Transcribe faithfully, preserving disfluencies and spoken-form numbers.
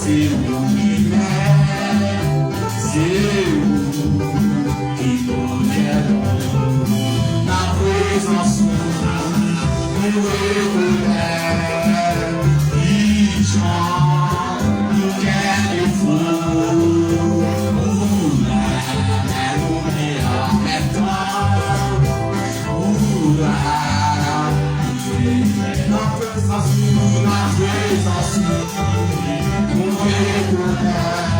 Se ou ki mèt, se ou ki pwomèt. Nan prezans ou, nou rekonèt kijan nou kè te fou. Ou la, nou te an menm tan. Ou la, nan prezans ou, nan prezans ou, nou rekonèt